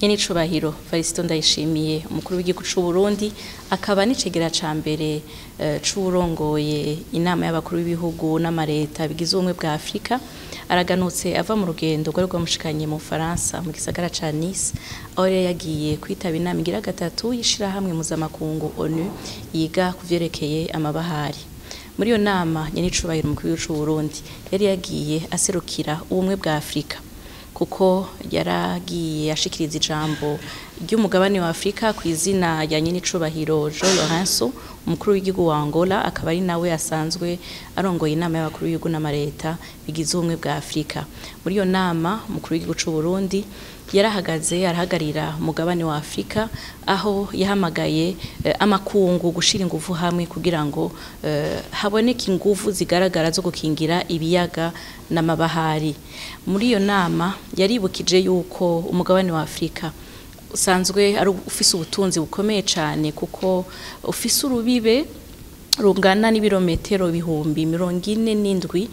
Nyenicubahiro Varisito Ndayishimiye, umukuru w'igihugu c'u Burundi, akaba n'icegera ca mbere c'uwurongoye inama y'abakuru b'ibihugu n'amareta bigize ubumwe bwa Afrika, araganutse ava mu rugendo rwari rwamushikanye mu Bufaransa, mu gisagara ca Nice, aho yari yagiye kwitaba inama igira gatatu y'ishirahamwe mpuzamakungu ONU yiga ku vyerekeye amabahari. Muri iyo nama, nyenicubahiro umukuru w'igihugu c'u Burundi yari yagiye aserukira ubumwe bwa Afrika, kuko yaragiye ashikiriza ijambo ry'umugabane wa Afrika ku izina rya nyenicubahiro João Lourenço, umukuru w'igihugu wa Angola, akaba ari nawe asanzwe arongoye inama y'abakuru b'ibihugu n'amareta bigize ubumwe bwa Afrika. Muri iyo nama, umukuru w'igihugu c'u Burundi yarahagaze arahagarira umugabane wa Afrika, aho yahamagaye amakungu gushira inguvu hamwe kugira ngo haboneke inguvu zigaragara zo gukingira ibiyaga n'amabahari. Muri iyo nama yaribukije yuko umugabane wa Afrika usanzwe ari ufise ubutunzi bukomeye cane, kuko ufise urubibe rungana n'ibirometero 47,000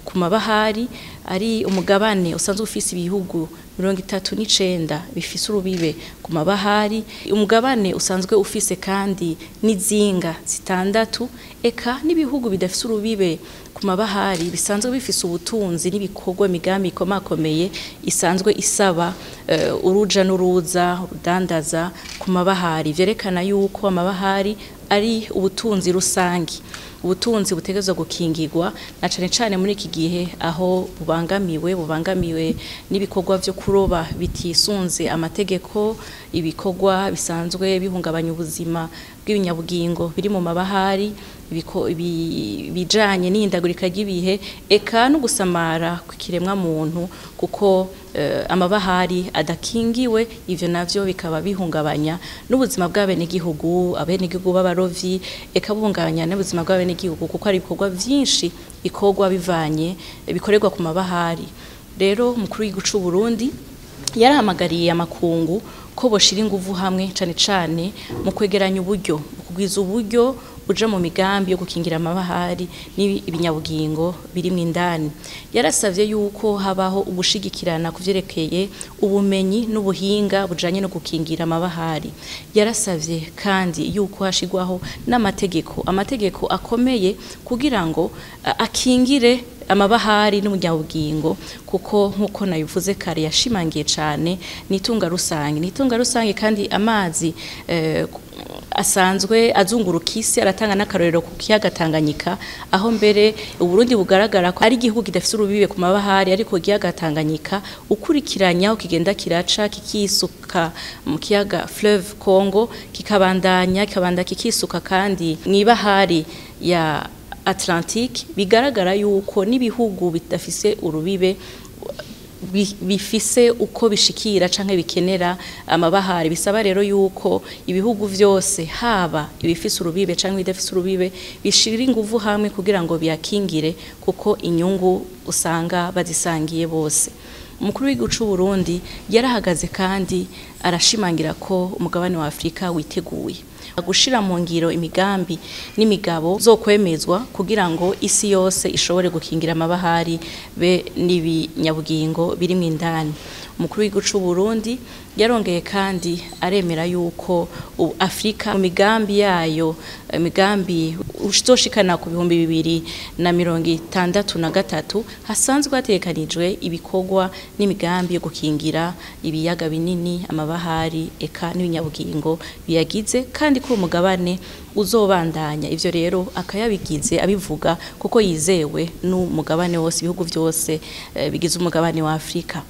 ku mabahari, ari umugabane usanzwe ufise ibihugu 39 bifise urubibe ku mabahari, umugabane usanzwe ufise kandi n'izinga zitandatu, eka n'ibihugu bidafise urubibe ku mabahari bisanzwe bifise ubutunzi n'ibikorwa, imigambi ikomakomeye isanzwe isaba uruja n'uruza, urudandaza ku mabahari. Vyerekana yuko amabahari ari ubutunzi rusangi, ubutunzi butegerezwa gukingirwa, na cane cane muri iki gihe aho bubangamiwe n'ibikorwa vyo kuroba bitisunze amategeko, ibikorwa bisanzwe bihungabanya ubuzima bw'ibinyabugingo biri mu mabahari, bijanye n'ihindagurika ry'ibihe, eka no gusamara kw'ikiremwa muntu, kuko amabahari adakingiwe, ivyo navyo bikaba bihungabanya n'ubuzima bw'abenegihugu, abenegihugu b'abarovyi, eka buhungabanya n'ubuzima bw'abenegihugu, kuko hari ibikorwa vyinshi bikorwa bivanye bikorerwa ku mabahari. Rero umukuru w'igihugu c'u Burundi yarahamagariye amakungu ko boshira inguvu hamwe, cane cane mu kwegeranya uburyo, mu kugwiza uburyo buja mu migambi yo gukingira amabahari n'ibinyabugingo birimwo indani. Yarasavye yuko habaho ugushigikirana ku vyerekeye ubumenyi n'ubuhinga bujanye no gukingira amabahari. Yarasavye kandi yuko hashirwaho n'amategeko, amategeko akomeye kugira ngo akingire amabahari n'umunyabugingo, kuko nkuko nabivuze kare, yashimangiye cane nitunga rusange, nitunga rusange, kandi amazi asanzwe azunguruka isi. Aratanga n'akarorero ku kiyaga Tanganyika, aho mbere Uburundi bugaragara ko ari igihugu kidafise urubibe ku mabahari, ariko ikiyaga Tanganyika ukurikiranya aho kigenda kiraca kikisuka mu kiyaga Fleuve Congo, kikabandanya kikabanda kikisuka kandi mw'ibahari ya Atlantique, bigaragara yuko n'ibihugu bidafise urubibe bifise uko bishikira canke bikenera amabahari. Bisaba rero yuko ibihugu vyose, haba ibifise urubibe canke ibidafise urubibe, bishira inguvu hamwe kugira ngo biyakingire, kuko inyungu usanga bazisangiye bose. Umukuru w'igihugu c'u Burundi yarahagaze kandi arashimangira ko umugabane wa Afrika witeguye gushira mu ngiro imigambi n'imigabo zokwemezwa kugira ngo isi yose ishobore gukingira amabahari be n'ibinyabugingo birimwo indani. Umukuru w'igihugu c'u Burundi yarongeye kandi aremera yuko Afrika mu migambi yayo, imigambi uzoshikana ku 2063, hasanzwe hategekanijwe ibikorwa n'imigambi yo gukingira ibiyaga binini, amabahari, eka n'ibinyabugingo biyagize, kandi ko umugabane uzobandanya. Ivyo rero akayabigize abivuga kuko yizewe n'umugabane wose, ibihugu vyose bigize umugabane wa Afrika.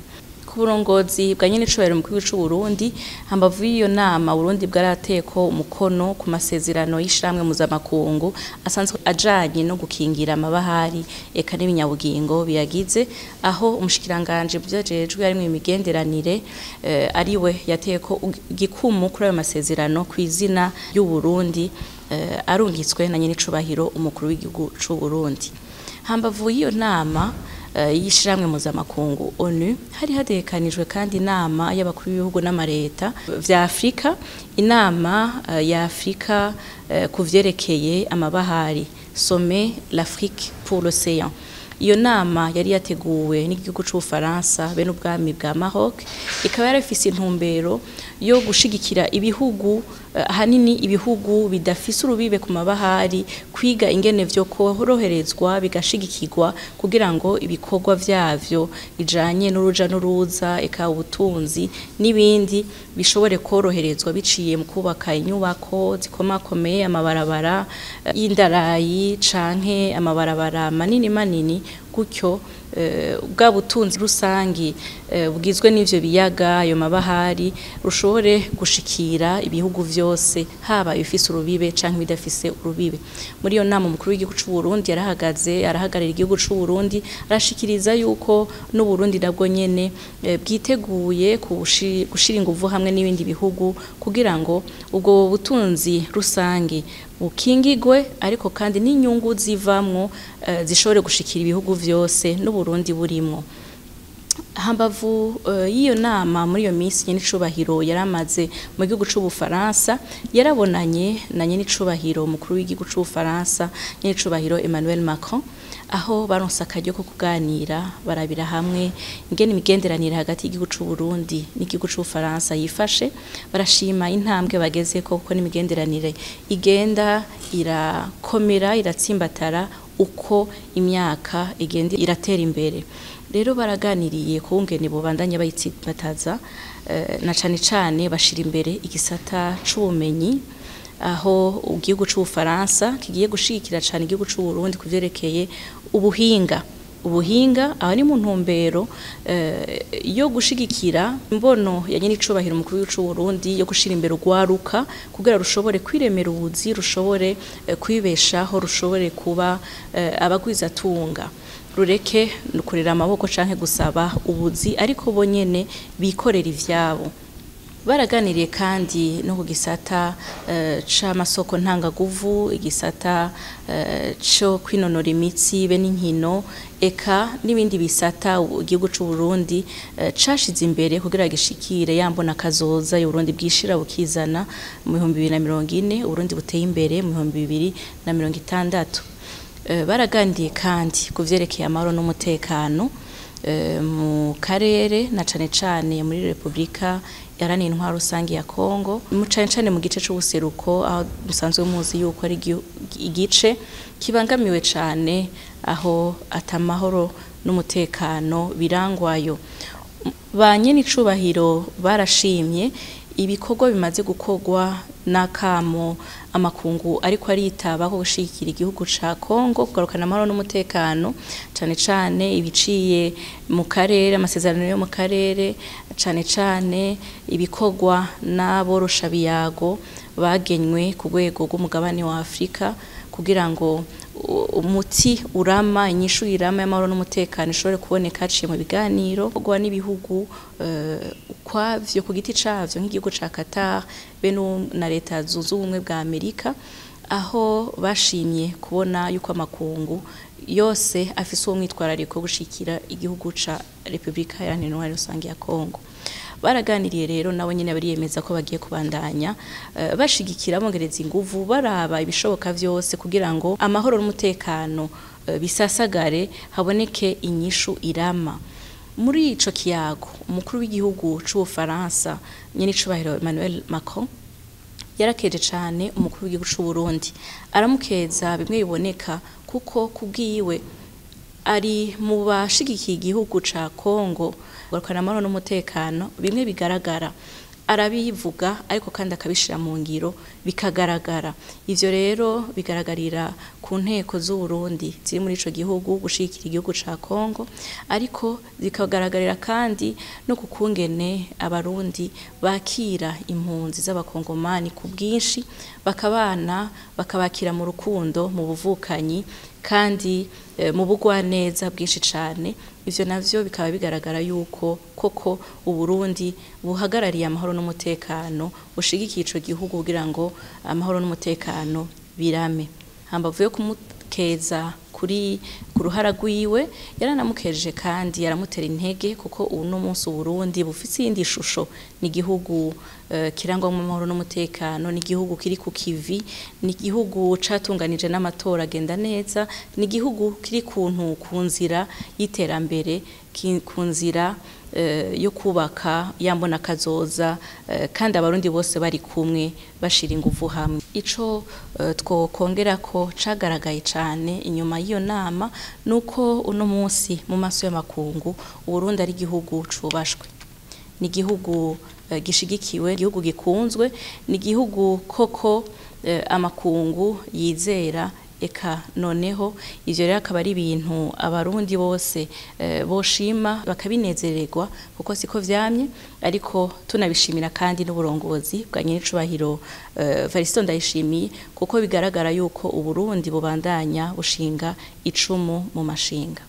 Ku burongozi bwa nyenecubahiro umukuru w'igihugu c'u Burundi, hambavu y'iyo nama, Burundi bwarateyeko umukono ku masezerano y'ishirahamwe mpuzamakungu asanzwe ajanye no gukingira amabahari eka n'ibinyabugingo biyagize, aho umushikiranganji muvyo ajejwe harimwo imigenderanire ariwe yateyeko igikumu kuri ayo masezerano kw'izina ry'u Burundi, arungitswe na nyenecubahiro umukuru w'igihugu c'u Burundi. Hambavu y'iyo nama y'ishirahamwe mpuzamakungu ONU, hari hategekanijwe kandi inama y'abakuru b'ibihugu n'amareta vya Afrika, inama ya Afrika ku vyerekeye amabahari, Sommet l'Afrique pour l'océan. Iyo nama yari yateguwe n'igihugu c'Ubufaransa be n'ubwami bwa Maroc, ikaba yarafise intumbero yo gushigikira ibihugu, ahanini ibihugu bidafise urubibe ku mabahari, kwiga ingene vyo koroherezwa bigashigikirwa kugira ngo ibikorwa vyavyo bijanye n'uruja n'uruza, eka ubutunzi n'ibindi bishobore koroherezwa biciye mu kubaka inyubako zikomakomeye, amabarabara y'indarayi canke amabarabara manini manini, gutyo bwa butunzi rusangi bugizwe n'ivyo biyaga, ayo mabahari, rushobore gushikira ibihugu vyose, haba ibifise urubibe canke ibidafise urubibe. Muri iyo nama umukuru w'igihugu c'u Burundi yarahagaze, arahagarara igihugu c'u Burundi, arashikiriza yuko n'u Burundi nabwo nyene bwiteguye gushira inguvu hamwe n'ibindi bihugu kugira ngo ubwo butunzi rusangi bukingigwe, ariko kandi n'inyungu zivamwo zishobore gushikira ibihugu vyose n'Uburundi burimwo. Hambavu y'iyo nama, muri iyo minsi nyenicubahiro yaramaze mu gihugu c'Ubufaransa, yarabonanye na nyenicubahiro umukuru w'igihugu c'Ubufaransa, nyenicubahiro Emmanuel Macron, aho baronse akaryo ko kuganira, barabira hamwe ingene imigenderanire hagati y'igihugu c'u Burundi n'igihugu c'Ubufaransa yifashe. Barashima intambwe bagezeko, kuko n'imigenderanire igenda irakomera, iratsimbatara uko imyaka igenda iratera imbere. Rero baraganiriye kungene bobandanya bayitsimbataza, na cane cane bashira imbere igisata c'ubumenyi, aho igihugu c'Ubufaransa kigiye gushigikira cane igihugu c'u Burundi kuvyerekeye ubuhinga. Ubuhinga aho ni mu ntumbero yo gushigikira imbono ya nyenicubahiro umukuru w'igihugu c'u Burundi yo gushira imbere urwaruka kugira rushobore kwiremera ubuzi, rushobore kwibeshaho, rushobore kuba abagwizatunga, rureke kurera amaboko canke gusaba ubuzi, ariko bo nyene bikorera ivyabo. Baraganiriye kandi no ku gisata c'amasoko ntangaguvu, igisata co kwinonora imitsi be n'inkino, eka n'ibindi bisata igihugu c'u Burundi cashize imbere kugira gishikire ya mbona kazoza y'Uburundi bwishira bukizana mu 2040, Uburundi buteye imbere mu 2060. Baraganiriye kandi ku vyerekeye amahoro n'umutekano mu karere, na cane cane muri Republika Iharanira Intwaro Rusangi ya Kongo, mu cane cane mu gice c'ubuseruko, aho musanzwe muzi yuko ari igice kibangamiwe cane, aho atamahoro n'umutekano birangwayo. Ba nyenicubahiro barashimye ibikorwa bimaze gukorwa n'akamo amakungu ariko aritaba ko gushigikira igihugu ca Kongo kugarukana amahoro n'umutekano, cane cane ibiciye mu karere, amasezerano yo mu karere, cane cane ibikorwa n'aborosha biyago bagenywe ku rwego rw'umugabane wa Afrika, kugira ngo umuti urama, inyishu irama y'amahoro n'umutekano ishobore kuboneka haciye mu biganiro rwa n'ibihugu ukwavyo ku giti cavyo, nk'igihugu ca Qatar be na Leta Zunze Ubumwe bwa Amerika, aho bashimye kubona yuko amakungu yose afise uwo mwitwarariko wo gushikira igihugu ca Republika Iharanira Intwaro Rusangi ya Kongo. Baraganiriye rero nabo nyene bariyemeza ko bagiye kubandanya bashigikira, bongereza inguvu, baraba ibishoboka vyose kugira ngo amahoro n'umutekano bisasagare, haboneke inyishu irama. Muri ico kiyago umukuru w'igihugu c'Ubufaransa nyenicubahiro Emmanuel Macron yarakeje cane umukuru w'igihugu c'u Burundi, aramukeza bimwe biboneka, kuko kubwiwe ari mu bashigikiye igihugu ca Kongo kugarukana amahoro n'umutekano. Bimwe bigaragara arabivuga, ariko kandi akabishira mu ngiro bikagaragara. Ivyo rero bigaragarira ku nteko z'u Burundi ziri muri ico gihugu gushigikira igihugu ca Kongo, ariko bikagaragarira kandi no ku kungene abarundi bakira impunzi z'abakongomani ku bwinshi, bakabana, bakabakira mu rukundo, mu buvukanyi, kandi mu bugwaneza bwinshi cane. Ivyo navyo bikaba bigaragara yuko koko Uburundi buhagarariye amahoro n'umutekano, bushigikiye ico gihugu kugira ngo amahoro n'umutekano birame. Hambavu yo kumukeza Kuri ku ruhara rwiwe yaranamukeje kandi yaramutera intege, kuko uno munsi Burundi bufise iyindi shusho. Ni igihugu kirangwamwo amahoro n'umutekano, ni igihugu kiri ku kivi, ni igihugu catunganije n'amatora agenda neza, ni igihugu kiri kuntu ku nzira y'iterambere, ku nzira yo kubaka yambona kazoza, kandi abarundi bose bari kumwe bashira inguvu hamwe. Ico twokongera ko cagaragaye cane inyuma y'iyo nama nuko uno munsi mu maso y'amakungu Uburundi ari igihugu cubashwe, ni igihugu gishigikiwe, igihugu gikunzwe, ni igihugu koko amakungu yizera. Eka noneho ivyo rero akaba ari ibintu abarundi bose boshima bakabinezererwa, kuko siko vyamye. Ariko tunabishimira kandi n'uburongozi bwa nyenicubahiro Variston Ndayishimiye, kuko bigaragara yuko Uburundi bubandanya bushinga icumu mu mashinga.